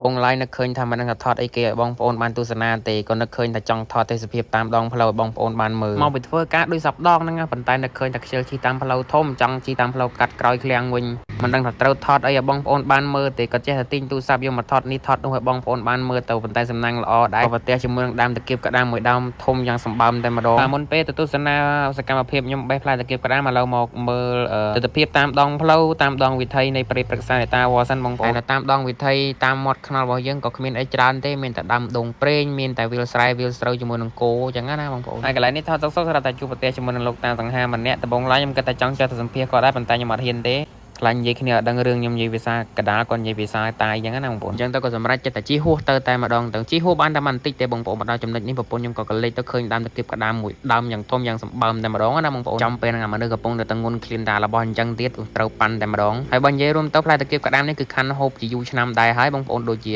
បងឡាយនឹកឃើញថាមិនដឹងថាថតអីគេឲ្យបងប្អូនបានទស្សនាទេក៏នឹកឃើញថាចង់ថតទេសភាពតាមដងផ្លូវឲ្យបងប្អូនបានមើលមកពីធ្វើការដូចសប្ដងហ្នឹងណាប៉ុន្តែនឹកឃើញថាខ្ជិលជិះតាមផ្លូវធំចង់ជិះតាមផ្លូវកាត់ក្រោយឃ្លាំងវិញមិនដឹងថាត្រូវថតអីឲ្យបងប្អូនបានមើលទេក៏ចេះតែទាញទូរស័ព្ទយកមកថតនេះថតនោះឲ្យបងប្អូនបានមើលទៅប៉ុន្តែសំណាងល្អដែរប្រទះជាមួយនឹងដើមតាគៀបក្តាមមួយដើមធំយ៉ាងសម្បើមតែម្ដងមុនពេលទៅទស្សនាសកម្មភាពខ្ញុំបេះផ្លែតាគៀបក្តាមឥឡូវមកមើលទិដ្ឋភាពតាមដងផ្លូវតាមដងវិថីនៃព្រៃព្រឹក្សានេតាវ៉ាសិនបងប្អូនហើយតាមដងវិថីតាមមាត់ថ្នល់របស់យើងក៏គ្មានអីច្រើនទេមានតែដើមដូងប្រេងមានតែវាលស្រែវាលស្រូវជាមួយនឹងគោអញ្ចឹងណាបងប្អូនហើយកន្លែងនេះថតសុកសុកស្រាប់តែជួបប្រទះជាមួយនឹងលោកតាសង្ហាម្នាក់ដំបងឡើយខ្ញុំគិតថាចង់ចេះទៅសម្ភាសគាត់ដែរប៉ុន្តែខ្ញុំអត់ហ៊ានទេ ខ្លាញ់និយាយគ្នាអត់ដឹងរឿងខ្ញុំនិយាយភាសាកដាលគាត់និយាយភាសាតាយអញ្ចឹងណាបងប្អូនអញ្ចឹងទៅក៏សម្រេចចិត្តតែជិះហួសទៅតែម្ដងទៅជិះហួសបានតែបន្តិចទេបងប្អូនមកដល់ចំណុចនេះប្រពន្ធខ្ញុំក៏កលេចទៅឃើញដើមតាគៀបក្តាមមួយដើមយ៉ាងធំយ៉ាងសម្បើមតែម្ដងណាបងប្អូនចំពេលហ្នឹងអាមនុស្សកំពុងតែតងុនឃ្លានតារបស់អញ្ចឹងទៀតត្រូវប៉ាន់តែម្ដងហើយបើនិយាយរួមទៅផ្លែតាគៀបក្តាមនេះគឺខាន់ហូបជាយូរឆ្នាំដែរហើយបងប្អូនដូចជា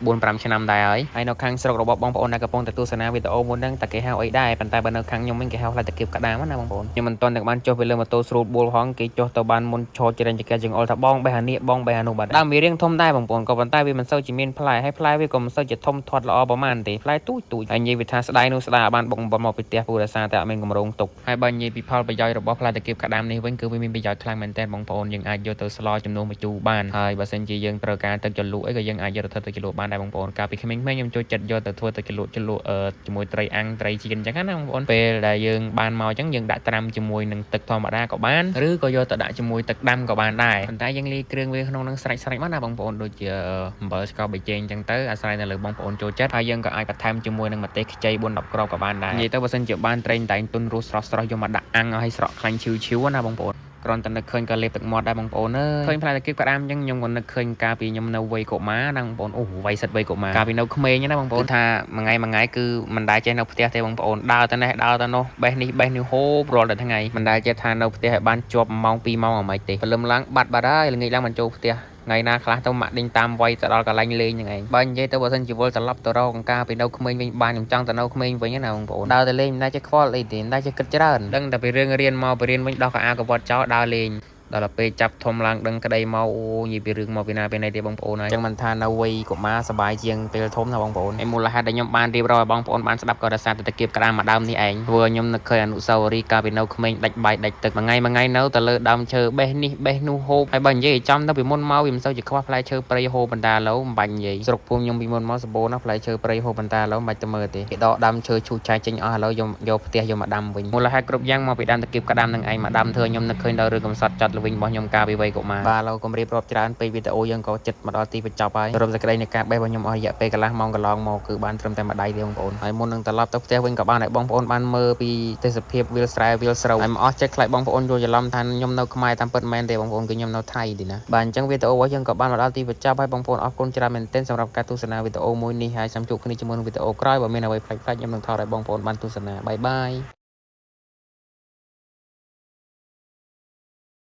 4 5ឆ្នាំដែរហើយហើយនៅខាងស្រុករបស់បងប្អូនដែលកំពុងតែទស្សនាវីដេអូមុនហ្នឹងតែគេហៅអីដែរប៉ុន្តែបើនៅខាងខ្ញុំវិញគេហៅផ្លែតាគៀបក្តាមណាបងប្អូនខ្ញុំមិនទាន់តែបានចុះពីលើម៉ូតូស្រួលបួលផងគេចុះទៅបានមុនឈរចរិញចកែចង្អុលថាបងបេះអានេះបងបេះអានោះបាទដើមវារៀងធំដែរបងប្អូនក៏ប៉ុន្តែវាមិនសូវជាមានផ្លែហើយផ្លែវាក៏មិនសូវជាធំធាត់ល្អប្រហែលទេផ្លែទូចទូចហើយនិយាយវាថាស្ដាយនោះស្ដាយបានបុកមកពីផ្ទះពូរសារតែអត់មានកម្រងទុកហើយបើនិយាយពីផលប្រយោជន៍របស់ផ្លែតាគៀបក្តាមនេះវិញគឺវាមានប្រយោជន៍ខ្លាំងមែនទែនបងប្អូនយើងអាចយកទៅស្លជំនួសម្ជូរបានហើយបើសិនជាយើងត្រូវការទឹកជ្រលក់អីក៏យើងអាចយកទៅធ្វើទឹកជ្រលក់បានដែរបងប្អូនកាលពីក្មេងៗខ្ញុំចូលចិត្តយកទៅធ្វើទឹកជ្រលក់ជ្រលក់ជាមួយត្រីអាំងត្រីចៀនអញ្ចឹងណាបងប្អូនពេលដែលយើងបានមកអញ្ចឹងយើងដាក់ត្រាំជាមួយនឹងទឹកធម្មតាក៏បានឬក៏យកទៅដាក់ជាមួយទឹកដាំក៏បានដែរប៉ុន្តែយើងលាយគ្រឿងវាក្នុងនឹងស្រេចស្រេចមកណាបងប្អូនដូចជាអំបិលស្ករប៊ីចេងអញ្ចឹងទៅអាស្រ័យនៅលើបងប្អូនចូលចិត្តហើយយើងក៏អាចបន្ថែមជាមួយនឹងម្ទេសខ្ចី4 10គ្រាប់ក៏បានដែរនិយាយទៅបើសិនជាបានត្រីតែងទុនរស់ស្រស់ស្រស់យកមកដាក់អាំងឲ្យស្រក់ខ្លាញ់ឈឺឈឺណាបងប្អូនគ្រាន់តែនឹកឃើញក៏លេបទឹកមាត់ដែរបងប្អូនអើយឃើញផ្លែតាគៀបក្តាមអញ្ចឹងខ្ញុំក៏នឹកឃើញកាលពីខ្ញុំនៅវ័យកុមារណាបងប្អូនអូវ័យសិតវ័យកុមារកាលពីនៅក្មេងណាបងប្អូនថាមួយថ្ងៃមួយថ្ងៃគឺមិនដែលចេះនៅផ្ទះទេបងប្អូនដើរទៅនេះដើរទៅនោះបេះនេះបេះនេះហូបរាល់តែថ្ងៃមិនដែលចេះថានៅផ្ទះឲ្យបានជាប់1ម៉ោង2ម៉ោងអ្មេចទេព្រលឹមឡើងបាត់បាត់ហើយល្ងាចឡើងមិនចូលផ្ទះថ្ងៃណាខ្លះទៅម៉ាក់ដេញតាមវាយទៅដល់កន្លែងលេងហ្នឹងឯងបើនិយាយទៅបើសិនជាវិលត្រឡប់ទៅរកអង្ការពីនៅក្មេងវិញបានខ្ញុំចង់ទៅនៅក្មេងវិញណាបងប្អូនដើរទៅលេងមិនដែលចេះខ្វល់អីទេមិនដែលចេះគិតច្រើនដឹងតែពីរឿងរៀនមកពីរៀនវិញដោះកៅអៅកវត្តចោលដើរលេងដល់ទៅពេលចាប់ធំឡើងដឹងក្តីមកអូនិយាយពីរឿងមកពីណាពីណីទេបងប្អូនហើយចឹងមិនថានៅវ័យកុមារសប្បាយជាងពេលធំណាបងប្អូនហើយមូលហេតុដែលខ្ញុំបានរៀបរាប់ឲ្យបងប្អូនបានស្ដាប់ក៏ដោយសារតែតាគៀបក្តាមមួយដើមនេះឯងធ្វើឲ្យខ្ញុំនឹកឃើញអនុស្សាវរីយ៍កាលពីនៅក្មេងដាច់បាយដាច់ទឹកមួយថ្ងៃមួយថ្ងៃនៅតែលើដើមឈើបេះនេះបេះនោះហូបហើយបើនិយាយឲ្យចំទៅពីមុនមកវាមិនសូវជាខ្វះផ្លែឈើព្រៃហូបបណ្ដាឥឡូវមិនបាញ់និយាយស្រុកភូមិខ្ញុំពីមុនមកសម្បូរណាស់ផ្លែឈើព្រៃហូបបណ្ដាឥឡូវមិនបាច់ទៅមើលទេគេដកដើមឈើឈូសឆាយចេញអស់ឥឡូវយកយកផ្ទះយកមកដាំវិញមូលហេតុគ្រប់យ៉ាងមកពីដើមតាគៀបក្តាមនឹងឯងមកដាំធ្វើឲ្យខ្ញុំនឹកឃើញដល់រឿងកំសត់ចាត់ល្វីងរបស់ខ្ញុំកាលពីវ័យកុមារបាទឥឡូវកុំរៀបរាប់ច្រើនពេកវីដេអូយើងក៏ចិត្តមកដល់ទីបញ្ចប់ហើយសរុបសេចក្តីនៃការបេះរបស់ខ្ញុំអស់រយៈពេលកន្លះម៉ោងកន្លងមកគឺបានត្រឹមតែមួយដៃទេបងប្អូនហើយមុននឹងត្រឡប់ទៅផ្ទះវិញក៏បានឲ្យបងប្អូនបានមើលពីទេសភាពវាលស្រែវាលស្រូវហើយមកអស់ចិត្តខ្លាចបងប្អូនយល់ច្រឡំថាខ្ញុំនៅខ្មែរតាមពិតមែនទេបងប្អូនគឺខ្ញុំនៅថៃទេណាបាទអញ្ចឹងវីដេអូរបស់យើងក៏បានមកដល់ទីបញ្ចប់ហើយបងប្អូនអរគុណច្រើនមែនទែនសម្រាប់ការទស្សនាវីដេអូមួយនេះហើយសូមជួបគ្នាជាមួយនឹងវីដេអូក្រោយបើមានអ្វីប្លែកៗខ្ញុំនឹងថតឲ្យបងប្អូនបានទស្សនាbye bye.